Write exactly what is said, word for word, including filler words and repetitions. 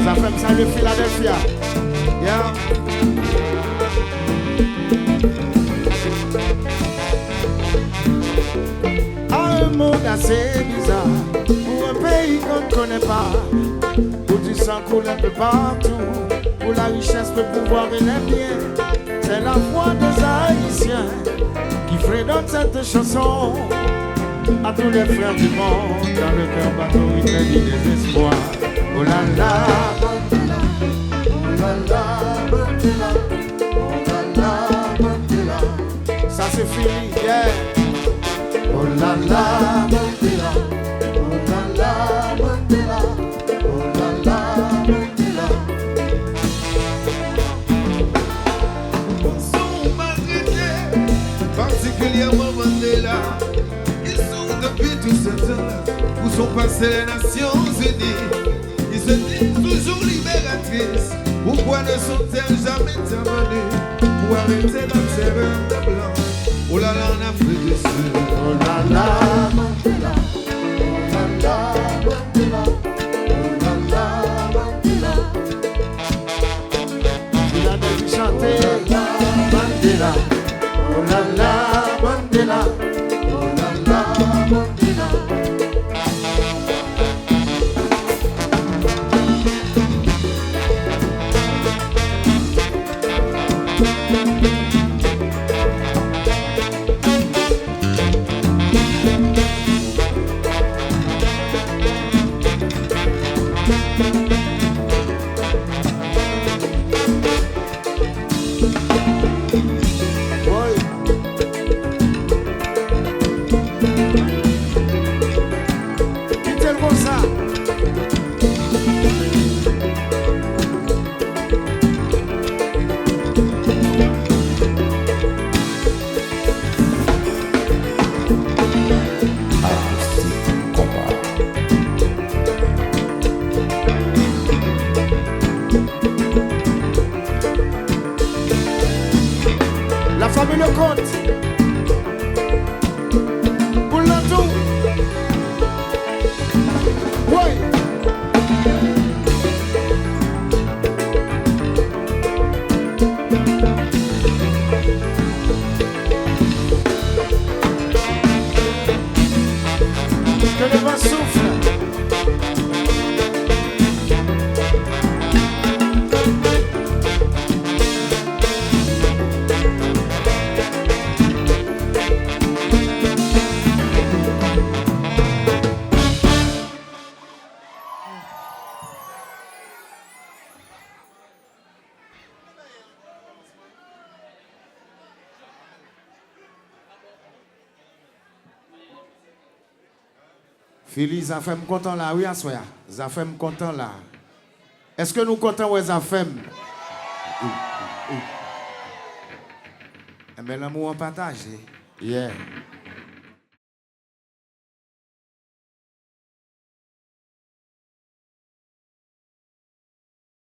Zafèm, salye Philadelphia. Yeah. À un monde assez bizarre, pour un pays qu'on ne connaît pas, où du sang coule un peu partout, où la richesse, le pouvoir et les biens, c'est la voix des Haïtiens qui fredonne cette chanson à tous les frères du monde, dans le cœur battant rythme du désespoir. Oh là là, oh là là, oh là là, oh là là, oh là là. Sa se Philly, yeah. Oh la la, Mandela. Oh la la, Mandela. Oh la la, Mandela. Son maltrete, patikilyèman Mandela, ki soufri depi tout se tan la pou son pase Lènasyonzini. Ils se disent toujours libératrices. Pourquoi ne sont-elles jamais intervenues pour arrêter la terreur des Blancs ? Oh là là, en Afrique du Sud. Oh là là, Mandela. Oh là là, Mandela. Oh là là, Mandela. Philadelphie chante. Oh là là, Mandela. Oh là là, Mandela. Oh là là, Mandela. Woy. Kite l konsa. Akoustik Konpa. La famille Leconte. Pou l nan tou. Woy. Que le vent souffle. Fili, Zafèm kontan la wi aswè a. Zafèm kontan la. Èske nou kontan wè Zafèm? Enben, lanmou an pataje. Yeah.